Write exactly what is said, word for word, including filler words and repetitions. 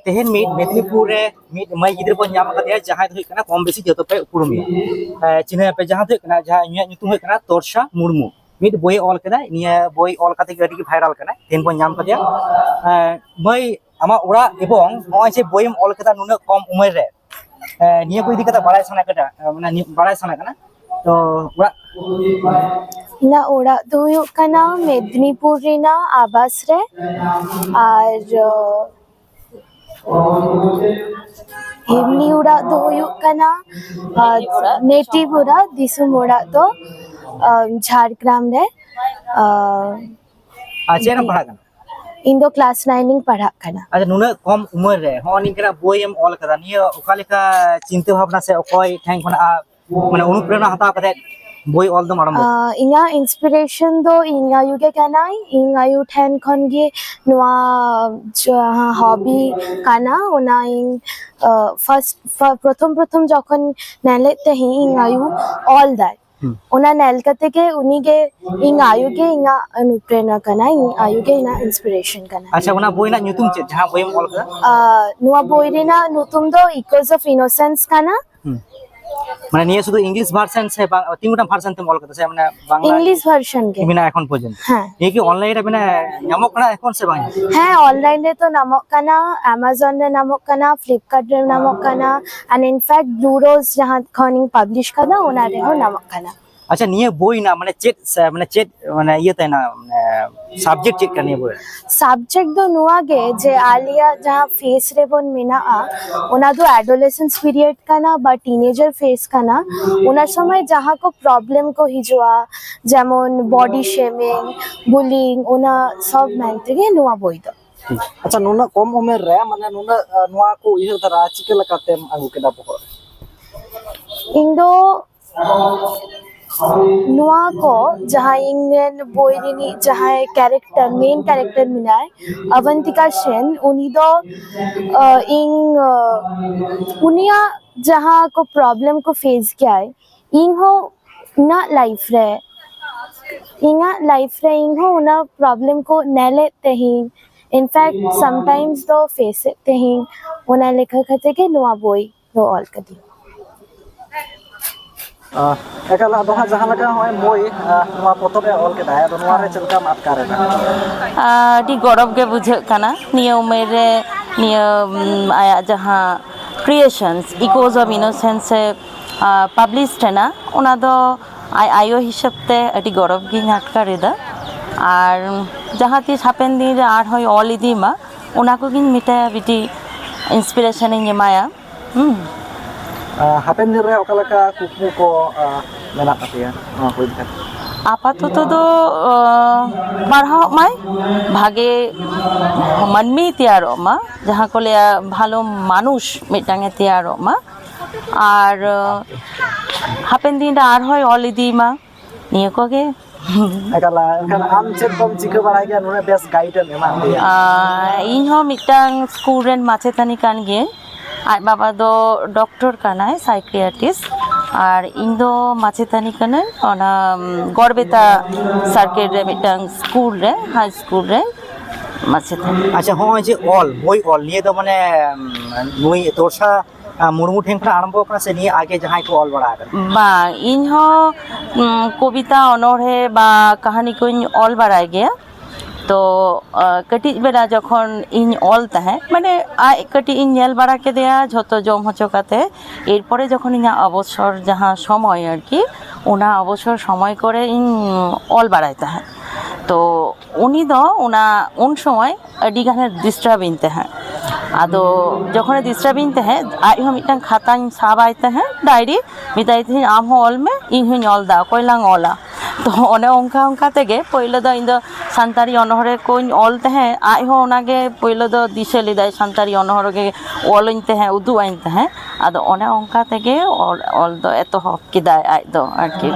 ᱛᱮᱦᱮᱧ ᱢᱤᱫ ᱢᱮᱫᱽᱱᱤᱯᱩᱨ ᱨᱮ ᱢᱤᱫ ᱢᱟᱹᱭ ᱜᱤᱫᱽᱨᱟᱹ ᱵᱚᱱ ᱧᱟᱢ ᱟᱠᱟᱫᱮᱭᱟ, ᱡᱟᱦᱟᱸᱭ ᱫᱚ ᱦᱩᱭᱩᱜ ᱠᱟᱱᱟ ᱠᱚᱢ ᱵᱮᱥᱤ ᱡᱚᱛᱚ ᱯᱮ ᱩᱯᱨᱩᱢᱮᱭᱟ᱾ ᱪᱤᱱᱦᱟᱹ ᱯᱮ, ᱡᱟᱦᱟᱸ ᱫᱚ ᱦᱩᱭᱩᱜ ᱠᱟᱱᱟ, ᱡᱟᱦᱟᱸ ᱩᱱᱤᱭᱟᱜ ᱧᱩᱛᱩᱢ ᱦᱩᱭᱩᱜ ᱠᱟᱱᱟ ᱛᱚᱨᱥᱟ ᱢᱩᱨᱢᱩ᱾ ᱢᱤᱫ ᱵᱳᱭᱮ ᱚᱞ ᱠᱮᱫᱟᱭ, ᱱᱤᱭᱟᱹ ᱵᱳᱭ ᱚᱞ ᱠᱟᱛᱮ ᱜᱮ ᱟᱹᱰᱤ ᱜᱮ ᱵᱷᱟᱭᱨᱟᱞ ᱠᱟᱱᱟᱭ, ᱛᱮᱦᱮᱧ ᱵᱚᱱ ᱧᱟᱢ ᱠᱟᱫᱮᱭᱟ᱾ ᱢᱟᱹᱭ, ᱟᱢᱟᱜ ᱚᱲᱟᱜ ᱮᱵᱚᱝ ᱱᱚᱜᱼᱚᱭ ᱡᱮ ᱵᱳᱭᱮᱢ ᱚᱞ ᱠᱮᱫᱟ ᱱᱩᱱᱟᱹᱜ ᱠᱚᱢ ᱩᱢᱮᱨ ᱨᱮ, ᱱᱤᱭᱟᱹ ᱠᱚ ᱤᱫᱤ ᱠᱟᱛᱮ ᱵᱟᱲᱟᱭ ᱥᱟᱱᱟ ᱠᱟᱱᱟ, ᱢᱟᱱᱮ ᱵᱟᱲᱟᱭ ᱥᱟᱱᱟ ᱠᱟᱱᱟ᱾ ᱛᱚ ᱚᱲᱟᱜ ᱤᱧᱟᱹᱜ ᱚᱲᱟᱜ ᱫᱚ ᱦᱩᱭᱩᱜ ᱠᱟᱱᱟ ᱢᱮᱫᱽᱱᱤᱯᱩᱨ ᱨᱮᱱᱟᱜ ᱟᱵᱟᱥ ᱨᱮ, ᱟᱨ ᱮᱢᱱᱤ ᱚᱲᱟᱜ ᱫᱚ ᱦᱩᱭᱩᱜ ᱠᱟᱱᱟ ᱱᱮᱴᱤᱵᱷ ᱚᱲᱟᱜ, ᱫᱤᱥᱚᱢ ᱚᱲᱟᱜ ᱫᱚ ᱡᱷᱟᱲᱜᱨᱟᱢ ᱨᱮ᱾ ᱟᱨ ᱪᱮᱫ ᱨᱮᱢ ᱯᱟᱲᱦᱟᱜ ᱠᱟᱱᱟ? ᱤᱧ ᱫᱚ ᱠᱞᱟᱥ ᱱᱟᱭᱤᱱ ᱤᱧ ᱯᱟᱲᱦᱟᱜ ᱠᱟᱱᱟ᱾ ᱟᱪᱪᱷᱟ, ᱱᱩᱱᱟᱹᱜ ᱠᱚᱢ ᱩᱢᱮᱨ ᱨᱮ ᱦᱚᱸᱜᱼᱚ ᱱᱤᱝᱠᱟᱱᱟᱜ ᱵᱳᱭ ᱮᱢ ᱚᱞ ᱠᱟᱫᱟ, ᱱᱤᱭᱟᱹ ᱚᱠᱟ ᱞᱮᱠᱟ ᱪᱤᱱᱛᱟᱹ ᱵᱷᱟᱵᱽᱱᱟ ᱥᱮ ᱚᱠᱚᱭ ᱴᱷᱮᱱ ᱠᱷᱚᱱᱟᱜ ᱢᱟᱱᱮ ᱚᱱᱩᱯᱨᱮᱨᱚᱱᱟ ᱦᱟᱛᱟᱣ ᱠᱟᱛᱮ ᱵᱳᱭ ᱚᱞ ᱫᱚᱢ ᱟᱨᱟᱢᱵᱚ? ᱤᱧᱟᱹᱜ ᱤᱱᱥᱯᱤᱨᱮᱥᱚᱱ ᱫᱚ ᱤᱧ ᱟᱭᱳ ᱜᱮ ᱠᱟᱱᱟᱭ᱾ ᱤᱧ ᱟᱭᱳ ᱴᱷᱮᱱ ᱠᱷᱚᱱ ᱜᱮ ᱱᱚᱣᱟ ᱡᱟᱦᱟᱸ ᱦᱚᱵᱤ ᱠᱟᱱᱟ, ᱚᱱᱟ ᱤᱧ ᱯᱷᱟᱨᱥᱴ ᱯᱨᱚᱛᱷᱚᱢ ᱯᱨᱚᱛᱷᱚᱢ ᱡᱚᱠᱷᱚᱱ ᱧᱮᱞᱮᱫ ᱛᱟᱦᱮᱸ ᱤᱧ ᱟᱭᱳ ᱚᱞ ᱫᱟᱭ, ᱚᱱᱟ ᱧᱮᱞ ᱠᱟᱛᱮ ᱜᱮ ᱩᱱᱤ ᱜᱮ, ᱤᱧ ᱟᱭᱳ ᱜᱮ ᱤᱧᱟᱹᱜ ᱚᱱᱩᱯᱨᱮᱨᱚᱱᱟ ᱠᱟᱱᱟᱭ, ᱤᱧ ᱟᱭᱳ ᱜᱮ ᱤᱧᱟᱹᱜ ᱤᱱᱥᱯᱤᱨᱮᱥᱚᱱ ᱠᱟᱱᱟᱭ᱾ ᱟᱪᱪᱷᱟ, ᱚᱱᱟ ᱵᱳᱭ ᱨᱮᱱᱟᱜ ᱧᱩᱛᱩᱢ ᱪᱮᱫ, ᱡᱟᱦᱟᱸ ᱵᱳᱭᱮᱢ ᱚᱞ ᱠᱟᱫᱟ? ᱱᱚᱣᱟ ᱵᱳᱭ ᱨᱮᱱᱟᱜ ᱧᱩᱛᱩᱢ ᱫᱚ Echoes of Innocence ᱠᱟᱱᱟ᱾ ᱢᱟᱱᱮ ᱱᱤᱭᱟᱹ ᱥᱩᱫᱷᱩ ᱤᱝᱞᱤᱥ ᱵᱷᱟᱨᱥᱚᱱ ᱥᱮ ᱵᱟᱝ, ᱛᱤᱱ ᱜᱚᱴᱟᱝ ᱵᱷᱟᱨᱥᱚᱱ ᱛᱮᱢ ᱚᱞ ᱠᱟᱫᱟ ᱥᱮ ᱢᱟᱱᱮ ᱵᱟᱝᱞᱟ? ᱤᱝᱞᱤᱥ ᱵᱷᱟᱨᱥᱚᱱ ᱜᱮ ᱢᱮᱱᱟᱜᱼᱟ ᱮᱠᱷᱚᱱ ᱯᱚᱨᱡᱚᱱᱛᱚ? ᱦᱮᱸ᱾ ᱱᱤᱭᱟᱹ ᱠᱤ ᱚᱱᱞᱟᱭᱤᱱ ᱨᱮ ᱢᱮᱱᱟᱜᱼᱟ, ᱧᱟᱢᱚᱜ ᱠᱟᱱᱟ ᱮᱠᱷᱚᱱ ᱥᱮ ᱵᱟᱝ? ᱦᱮᱸ, ᱚᱱᱞᱟᱭᱤᱱ ᱨᱮ ᱛᱚ ᱧᱟᱢᱚᱜ ᱠᱟᱱᱟ, ᱟᱢᱟᱡᱚᱱ ᱨᱮ ᱧᱟᱢᱚᱜ ᱠᱟᱱᱟ, ᱯᱷᱞᱤᱯᱠᱟᱨᱴ ᱨᱮ ᱧᱟᱢᱚᱜ ᱠᱟᱱᱟ, and in fact Blue Rose ᱡᱟᱦᱟᱸ ᱠᱷᱚᱱᱤᱧ ᱯᱟᱵᱽᱞᱤᱥ ᱠᱟᱫᱟ ᱚᱱᱟ ᱨᱮᱦᱚᱸ ᱧᱟᱢᱚᱜ ᱠᱟᱱᱟ᱾ ᱟᱪᱪᱷᱟ, ᱱᱤᱭᱟᱹ ᱵᱳᱭ ᱨᱮᱱᱟᱜ ᱢᱟᱱᱮ ᱪᱮᱫ ᱥᱮ, ᱢᱟᱱᱮ ᱪᱮᱫ, ᱢᱟᱱᱮ ᱤᱭᱟᱹ ᱛᱟᱦᱮᱱᱟ, ᱢᱟᱱᱮ ᱥᱟᱵᱡᱮᱠᱴ ᱪᱮᱫ ᱠᱟᱱᱟ ᱱᱤᱭᱟᱹ ᱵᱳᱭ ᱨᱮ? ᱥᱟᱵᱡᱮᱠᱴ ᱫᱚ ᱱᱚᱣᱟ ᱜᱮ ᱡᱮ ᱟᱞᱮᱭᱟᱜ ᱡᱟᱦᱟᱸ ᱯᱷᱮᱥ ᱨᱮᱵᱚᱱ ᱢᱮᱱᱟᱜᱼᱟ, ᱚᱱᱟ ᱫᱚ adolescence period ᱠᱟᱱᱟ ᱵᱟ teenager phase ᱠᱟᱱᱟ᱾ ᱚᱱᱟ ᱥᱚᱢᱚᱭ ᱡᱟᱦᱟᱸ ᱠᱚ ᱯᱨᱚᱵᱞᱮᱢ ᱠᱚ ᱦᱤᱡᱩᱜᱼᱟ, ᱡᱮᱢᱚᱱ body shaming, bullying, ᱚᱱᱟ ᱥᱚᱵ ᱢᱮᱱ ᱛᱮᱜᱮ ᱱᱚᱣᱟ ᱵᱳᱭ ᱫᱚ᱾ ᱟᱪᱪᱷᱟ, ᱱᱩᱱᱟᱹᱜ ᱠᱚᱢ ᱩᱢᱮᱨ ᱨᱮ ᱢᱟᱱᱮ ᱱᱩᱱᱟᱹᱜ, ᱟᱸ, ᱱᱚᱣᱟ ᱠᱚ ᱩᱭᱦᱟᱹᱨ ᱫᱷᱟᱨᱟ ᱪᱤᱠᱟᱹ ᱞᱮᱠᱟᱛᱮᱢ ᱟᱹᱜᱩ ᱠᱮᱫᱟ ᱵᱚᱦᱚᱜ ᱨᱮ? ᱤᱧ ᱫᱚ ᱱᱚᱣᱟ ᱠᱚ ᱡᱟᱦᱟᱸ ᱤᱧ ᱨᱮᱱ ᱵᱳᱭ ᱨᱤᱱᱤᱡ ᱡᱟᱦᱟᱸᱭ ᱠᱮᱨᱮᱠᱴᱟᱨ, ᱢᱮᱱ ᱠᱮᱨᱮᱠᱴᱟᱨ ᱢᱮᱱᱟᱭ, ᱚᱵᱚᱱᱛᱤᱠᱟ ᱥᱮᱱ, ᱩᱱᱤ ᱫᱚ, ᱟᱸ, ᱤᱧ, ᱟᱸ, ᱩᱱᱤᱭᱟᱜ ᱡᱟᱦᱟᱸ ᱠᱚ ᱯᱨᱚᱵᱞᱮᱢ ᱠᱚ ᱯᱷᱮᱥ ᱜᱮᱭᱟᱭ, ᱤᱧ ᱦᱚᱸ ᱤᱧᱟᱹᱜ ᱞᱟᱭᱤᱯᱷ ᱨᱮ, ᱤᱧᱟᱹᱜ ᱞᱟᱭᱤᱯᱷ ᱨᱮ ᱤᱧ ᱦᱚᱸ ᱚᱱᱟ ᱯᱨᱚᱵᱞᱮᱢ ᱠᱚ ᱧᱮᱞᱮᱫ ᱛᱟᱦᱮᱸᱧ, In fact, sometimes ᱫᱚ ᱯᱷᱮᱥ ᱮᱫ ᱛᱟᱦᱮᱸᱧ, ᱚᱱᱟ ᱞᱮᱠᱟ ᱠᱟᱛᱮ ᱜᱮ ᱱᱚᱣᱟ ᱵᱳᱭ ᱫᱚ ᱚᱞ ᱠᱟᱹᱫᱟᱹᱧ᱾ ᱮᱠᱟᱞ, ᱟᱫᱚ ᱦᱟᱸᱜ ᱡᱟᱦᱟᱸ ᱞᱮᱠᱟ ᱱᱚᱜᱼᱚᱭ ᱢᱳᱭ ᱱᱚᱣᱟ ᱯᱚᱛᱚᱵ ᱮ ᱚᱞ ᱠᱮᱫᱟ, ᱟᱫᱚ ᱱᱚᱣᱟ ᱨᱮ ᱪᱮᱫ ᱞᱮᱠᱟᱢ ᱟᱴᱠᱟᱨ ᱮᱫᱟ? ᱟᱹᱰᱤ ᱜᱚᱨᱚᱵᱽ ᱜᱮ ᱵᱩᱡᱷᱟᱹᱜ ᱠᱟᱱᱟ ᱱᱤᱭᱟᱹ ᱩᱢᱮᱨ ᱨᱮ ᱱᱤᱭᱟᱹ ᱟᱭᱟᱜ ᱡᱟᱦᱟᱸ creations, Echoes of Innocence A publish ᱮᱱᱟ, ᱚᱱᱟ ᱫᱚ ᱟᱡ ᱟᱭᱳ ᱦᱤᱥᱟᱹᱵ ᱛᱮ ᱟᱹᱰᱤ ᱜᱚᱨᱚᱵᱽ ᱜᱤᱧ ᱟᱴᱠᱟᱨ ᱮᱫᱟ᱾ ᱟᱨ ᱡᱟᱦᱟᱸ ᱛᱤᱥ ᱦᱟᱯᱮᱱ ᱫᱤᱱ ᱨᱮ ᱟᱨᱦᱚᱸᱭ ᱚᱞ ᱤᱫᱤ ᱢᱟ, ᱚᱱᱟ ᱠᱚᱜᱤᱧ ᱢᱮᱛᱟᱭᱟ, ᱵᱤᱴᱤ ᱤᱱᱥᱯᱤᱨᱮᱥᱚᱱ ᱤᱧ ᱮᱢᱟᱭᱟ᱾ ᱦᱩᱸ᱾ ᱦᱟᱯᱮᱱ ᱫᱤᱱ ᱨᱮ ᱚᱠᱟ ᱞᱮᱠᱟ ᱠᱩᱠᱢᱩ ᱠᱚ ᱢᱮᱱᱟᱜ ᱛᱟᱯᱮᱭᱟ ᱱᱚᱣᱟ ᱠᱚ ᱤᱫᱤ ᱠᱟᱛᱮ? ᱟᱯᱟᱛᱚᱛᱚ ᱫᱚ ᱯᱟᱲᱦᱟᱣᱚᱜ ᱢᱟᱭ, ᱵᱷᱟᱜᱮ ᱢᱟᱹᱱᱢᱤᱭ ᱛᱮᱭᱟᱨᱚᱜ ᱢᱟ, ᱡᱟᱦᱟᱸ ᱠᱚ ᱞᱟᱹᱭᱟ ᱵᱷᱟᱞᱚ ᱢᱟᱱᱩᱥ ᱢᱤᱫᱴᱟᱝ ᱮ ᱛᱮᱭᱟᱨᱚᱜ ᱢᱟ, ᱟᱨ ᱦᱟᱯᱮᱱ ᱫᱤᱱ ᱨᱮ ᱟᱨᱦᱚᱸᱭ ᱚᱞ ᱤᱫᱤᱭ ᱢᱟ, ᱱᱤᱭᱟᱹ ᱠᱚᱜᱮ᱾ ᱮᱠᱟᱞ, ᱮᱱᱠᱷᱟᱱ ᱟᱢ ᱪᱮᱫ ᱠᱚᱢ ᱪᱤᱠᱟᱹ ᱵᱟᱲᱟᱭ ᱜᱮᱭᱟ ᱱᱩᱱᱟᱹᱜ ᱵᱮᱥ ᱜᱟᱭᱤᱰ ᱮᱢ ᱮᱢᱟᱜ ᱞᱮᱭᱟ? ᱤᱧ ᱦᱚᱸ ᱢᱤᱫᱴᱟᱝ ᱥᱠᱩᱞ ᱨᱮᱱ ᱢᱟᱪᱮᱛᱟᱹᱱᱤ ᱠᱟᱱ ᱜᱤᱭᱟᱹᱧ᱾ ᱟᱡ ᱵᱟᱵᱟ ᱫᱚ ᱰᱚᱠᱴᱚᱨ ᱠᱟᱱᱟᱭ, ᱥᱟᱭᱠᱤᱭᱟᱴᱨᱤᱥᱴ, ᱟᱨ ᱤᱧ ᱫᱚ ᱢᱟᱪᱮᱛᱟᱹᱱᱤ ᱠᱟᱹᱱᱟᱹᱧ ᱚᱱᱟ ᱜᱚᱲᱵᱮᱛᱟ ᱥᱟᱨᱠᱮᱞ ᱨᱮ ᱢᱤᱫᱴᱟᱝ ᱥᱠᱩᱞ ᱨᱮ, ᱦᱟᱭ ᱥᱠᱩᱞ ᱨᱮ ᱢᱟᱪᱮᱛᱟᱹᱱᱤ᱾ ᱟᱪᱪᱷᱟ, ᱦᱚᱸᱜᱼᱚᱭ ᱡᱮ ᱚᱞ, ᱵᱳᱭ ᱚᱞ, ᱱᱤᱭᱟᱹ ᱫᱚ ᱢᱟᱱᱮ ᱱᱩᱭ ᱛᱚᱨᱥᱟ ᱢᱩᱨᱢᱩ ᱴᱷᱮᱱ ᱠᱷᱚᱱ ᱟᱨᱟᱢᱵᱷᱚ ᱠᱟᱱᱟ ᱥᱮ ᱱᱤᱭᱟᱹ ᱟᱜᱮ ᱡᱟᱦᱟᱸᱭ ᱠᱚ ᱚᱞ ᱵᱟᱲᱟ ᱟᱠᱟᱫᱟ? ᱵᱟᱝ, ᱤᱧ ᱦᱚᱸ ᱠᱚᱵᱤᱛᱟ, ᱚᱱᱚᱬᱦᱮ ᱵᱟ ᱠᱟᱹᱦᱱᱤ ᱠᱚᱧ ᱚᱞ ᱵᱟᱲᱟᱭ ᱜᱮᱭᱟ᱾ ᱛᱚ ᱠᱟᱹᱴᱤᱡ ᱵᱮᱲᱟ ᱡᱚᱠᱷᱚᱱ ᱤᱧ ᱚᱞ ᱛᱟᱦᱮᱸᱫ, ᱢᱟᱱᱮ ᱟᱡ ᱠᱟᱹᱴᱤᱡ ᱤᱧ ᱧᱮᱞ ᱵᱟᱲᱟ ᱠᱮᱫᱮᱭᱟ ᱡᱷᱚᱛᱚ ᱡᱚᱢ ᱦᱚᱪᱚ ᱠᱟᱛᱮ, ᱮᱨᱯᱚᱨᱮ ᱡᱚᱠᱷᱚᱱ ᱤᱧᱟᱹᱜ ᱚᱵᱚᱥᱚᱨ ᱡᱟᱦᱟᱸ ᱥᱚᱢᱚᱭ ᱟᱨᱠᱤ, ᱚᱱᱟ ᱚᱵᱚᱥᱚᱨ ᱥᱚᱢᱚᱭ ᱠᱚᱨᱮ ᱤᱧ ᱚᱞ ᱵᱟᱲᱟᱭ ᱛᱟᱦᱮᱸᱫ᱾ ᱛᱚ ᱩᱱᱤ ᱫᱚ ᱚᱱᱟ ᱩᱱ ᱥᱚᱢᱚᱭ ᱟᱹᱰᱤ ᱜᱟᱱᱮ ᱰᱤᱥᱴᱟᱵᱤᱧ ᱛᱟᱦᱮᱸᱫ᱾ ᱟᱫᱚ ᱡᱚᱠᱷᱚᱱᱮ ᱰᱤᱥᱴᱟᱵᱤᱧ ᱛᱟᱦᱮᱸᱫ, ᱟᱡ ᱦᱚᱸ ᱢᱤᱫᱴᱟᱝ ᱠᱷᱟᱛᱟᱧ ᱥᱟᱵᱟᱭ ᱛᱟᱦᱮᱸᱫ, ᱰᱟᱭᱨᱤ, ᱢᱮᱛᱟᱭ ᱛᱟᱦᱮᱸᱫ, "ᱟᱢ ᱦᱚᱸ ᱚᱞ ᱢᱮ, ᱤᱧ ᱦᱚᱸᱧ ᱚᱞ ᱫᱟ, ᱚᱠᱚᱭ ᱞᱟᱝ ᱚᱞᱟ?" ᱛᱚ ᱚᱱᱮ ᱚᱱᱠᱟ ᱚᱱᱠᱟ ᱛᱮᱜᱮ ᱯᱳᱭᱞᱳ ᱫᱚ ᱤᱧ ᱫᱚ ᱥᱟᱱᱛᱟᱲᱤ ᱚᱱᱚᱬᱦᱮ ᱠᱚᱧ ᱚᱞ ᱛᱟᱦᱮᱸᱫ, ᱟᱡ ᱦᱚᱸ ᱚᱱᱟᱜᱮ ᱯᱳᱭᱞᱳ ᱫᱚ ᱫᱤᱥᱟᱹ ᱞᱮᱫᱟᱭ, ᱥᱟᱱᱛᱟᱲᱤ ᱚᱱᱚᱬᱦᱮ ᱜᱮ ᱚᱞᱟᱹᱧ ᱛᱟᱦᱮᱸᱫ, ᱩᱫᱩᱜ ᱟᱹᱧ ᱛᱟᱦᱮᱸᱫ᱾ ᱟᱫᱚ ᱚᱱᱮ ᱚᱱᱠᱟ ᱛᱮᱜᱮ ᱚᱞ, ᱚᱞ ᱫᱚ ᱮᱛᱚᱦᱚᱵ ᱠᱮᱫᱟᱭ ᱟᱡ ᱫᱚ ᱟᱨᱠᱤ᱾